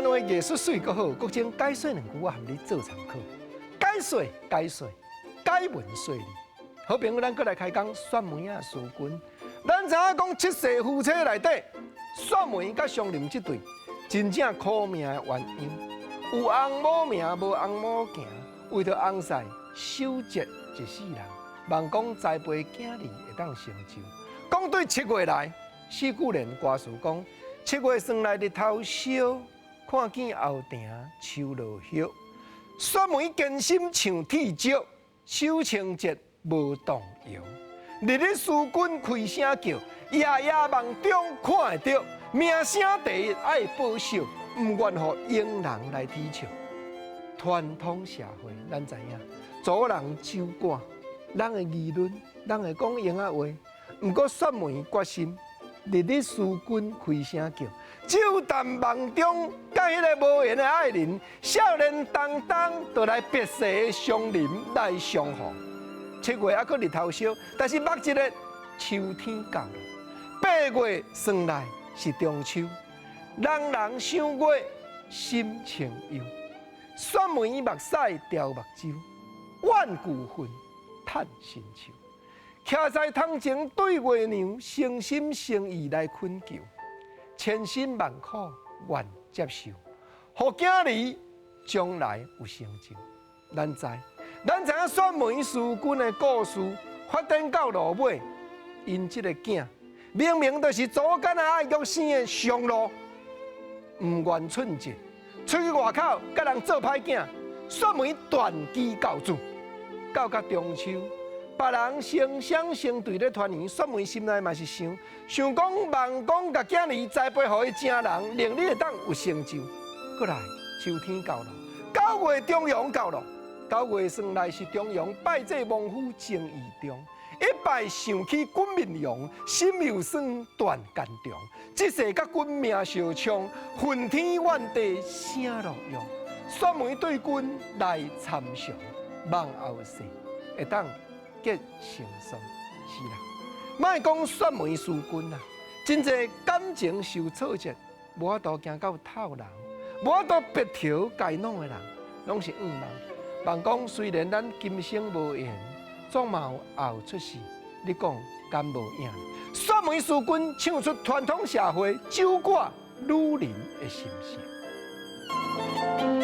話藝術媠閣好，國政解說兩句，我含你做參考。解說解說，解文說理。好朋友，咱閣來開講雪梅仔思君。咱知影講七世夫妻內底，雪梅佮湘林這對真正苦命的鴛鴦，有翁某命，無翁某行，為著翁婿守節一世人，望講栽培囝兒會當成就。講對七月來，四句連歌詞講：七月算來日頭燒，看見後埕樹落葉。雪梅堅心像鐵石，守清節無動搖。日日思君開聲叫，夜夜夢中看會著。名聲第一愛保守，毋願予傭人來恥笑。傳統社會，咱知影，祖人酒館，人會議論，人會講閒仔話。毋過雪梅決心，日日思君開聲叫，酒淡夢中，佮彼个無緣的愛人，少年當當，就來別世的湘林來相逢。七月猶閣日頭燒，但是目一个秋天到了。八月算來是中秋，人人賞月心情憂。雪梅目屎掉目睭，怨舊恨，嘆新愁。徛在窗前對月娘，誠心誠意來懇求，千辛萬苦願接受，予囝兒將來有成就。咱知影雪梅思君的故事發展到落尾，𪜶這个囝明明就是祖間仔愛玉生的松露，毋願稱職，出去外口共人做歹囝，雪梅斷機教子，到甲中秋。別人成雙成對咧團圓，雪梅心內嘛是想，想講望講共囝兒栽培予伊成人，令你會當有成就。閣來秋天到了，九月重陽到了，九月算來是重陽，拜祭亡夫情意重，一拜想起君面容，心又酸斷肝腸。這世佮君命相衝，恨天怨地聲落用。雪梅對君來參詳，望後世會當結成雙，是啦。莫講雪梅思君啦，真濟感情受挫折，無法度行到透人，無法度白頭偕老的人，攏是向望。望講雖然咱今生無緣，總嘛有後出世。你講敢無影？雪梅思君唱出傳統社會酒館女人的心聲。